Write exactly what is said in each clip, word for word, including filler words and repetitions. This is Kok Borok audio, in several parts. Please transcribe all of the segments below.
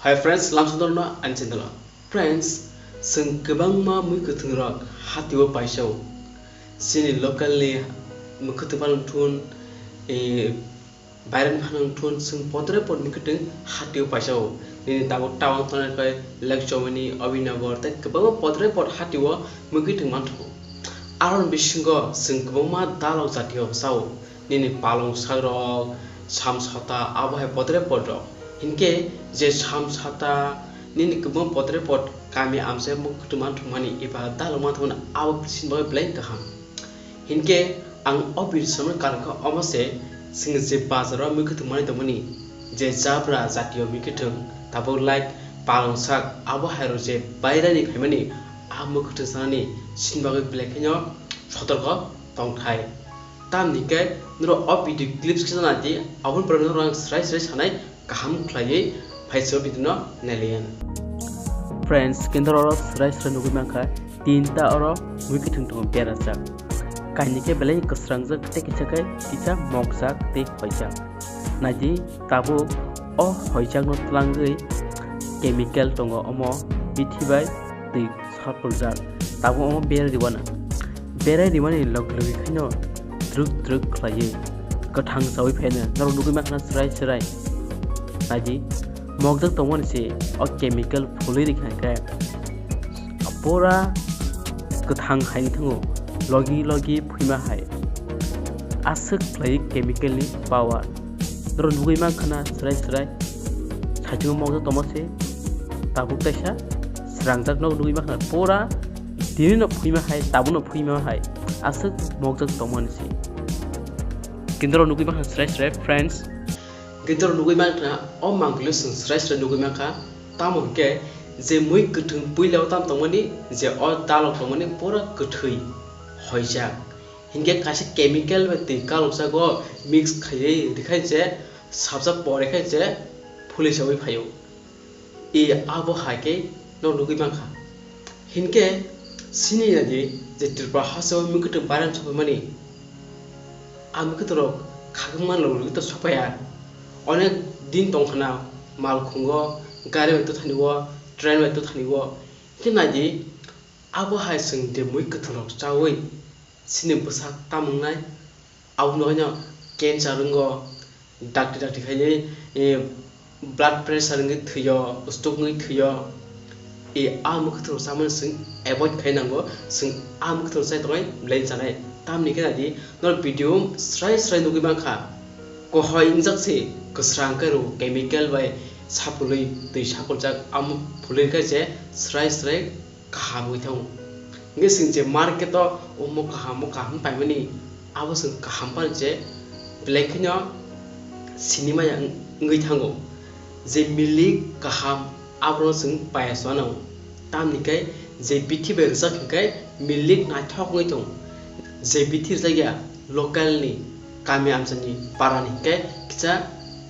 Hi friends, lamsodorno ani channel o. Friends, chwng kwbangma mui kwthwng rok hatio paisao. Chini local ni mui kwthwng phano thun, eh, bairani phano thun, chwng podre pod mui kwthwng hatio paisao. Nini tabuk town tongnai khe Lekchomani, Abhinagar tei kwbangma podre pod hatio mui kwthwng manthogo. Aroni bisingo chwng kwbangma dalok jatio bwsao. Nini palong sakrok, samsata, abo hai podre podrok. Hinkhe je samsata nini kwbangma podre pod kami amchai mui kwthwng manthogo mani eba dalok manthogo mani abo chini bagwi belai kaham. Hinkhe ang o video samani karon kha omo se, chwng je bazaro mui kwthwng mani tongmani, je jabra jatiyo mui kwthwng, tabuk like palong sak abo hairok je bairani phaimani a mui kwthwng sanani chini bagwi belai kheno sotorko tongthai. Tamni khe norok o video clips khe nai di, aboni pore norok ang srai srai sanai kaham khlaiwi phai se o video no nailaiya. Friends, kinto oro srai srai nugwi mankha, tinta oro mui kwthwng tongo berajak. Kainwi khe belai kwsrangjak tei kisa khe kisa mokjak tei hoijak. Naidi tabuk o hoijakno twlangwi chemical tongo, omo bithi bai twi sapuljak. Tabuk omo berai rwna. Berai rwmani log logwi khaino druk druk khlaiwi kwthang chawi phaino norok nugwi mankha srai srai. Naidi mokjak tongmani se o chemical phulwi rikha khe pura kwthang hai wngthango, logi logi phuima hai. Aswk khlai chemical ni power. Norok nugwi mankha na srai srai. Saichung mokjak tongma se tabuk kaisa srangjak no nugwi mankha na pura tini no phuima hai, tabuk no phuima hai. Aswk mokjak tongmani se. Kinto norok nugwi mankha srai srai, friends. Kinto norok nugwi mankha o mangpili chwng srai srai nugwi mankha. Tamo hwnkhe je mui kwthwng puila o tam tongmani, je o dalok tongmani pura kwthwi hoijak. Hinkhe kaisa chemical bai twi kalokjago mix khaiwi rikha je sabjak pore khe je phulwi sawi phaio. I abo hai khe no nugwi mankha. Hinkhe sini nadi je Tripura hasteo mui kwthwng viral sopaimani. A mui kwthwng rok khakma log logwi to sopaiya. Onek din tongkhana mal khungo, gari bai to thani o, train bai to thani o. Hinkhe nadi abo hai chwng je mui kwthwng rok chawi chini bwsak tam wngnai, aboni bagwino cancer wngo, dakti dakti khainwi, eh, blood pressure wngwi thwio, stroke wngwi thwio. Eh, a mui kwthwng rok chamani chwng avoid khai nango, chwng a mui kwthwng rok chai tongnai belai chanai. Tamni khe nadi norok video srai srai nugwi mankha, kohoi wngjak se kwsrang khe rw chemical bai sapulwi, twi sapuljak amo phulwi khe se srai srai kaham wngwi thango. Hingke chwng je market o omo kaham, omo kaham paimani, abo chwng kaham phano je belai kheno sinimaya wng-, wngwi thango. Je milik kaham abono chwng paiya chwng anw. Tamni khe je bithi bai rwjak hinkhe milik naithok wngwi tongo. Je bithi rwjakya local ni kami amchaini parani hinkhe kisa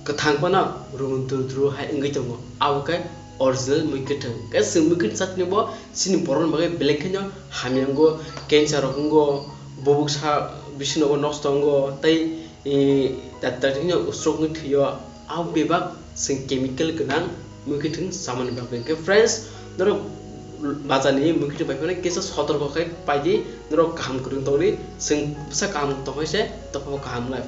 kwthang phano rung dru dru hai wngwi tongo, abo khe original mui kwthwng. Khe chwng mui kwthwng chatini bo chini borokni bagwi belai kheno hamya wngo, cancer rok wngo, bubuk sa bising nogo nosto wngo, tei, eh, dakti dakti kheno stroke wngwi thwio. Abo bebak chwng chemical gwnang mui kwthwng chamani bagwi. Hwnkhe friends, norok bazarni mui kwthwng bai phano kisa sotorko khe paidi, norok kaham kwrwng tongdi, chwng bwsa kaham tongkhe se tongphabo kaham lai.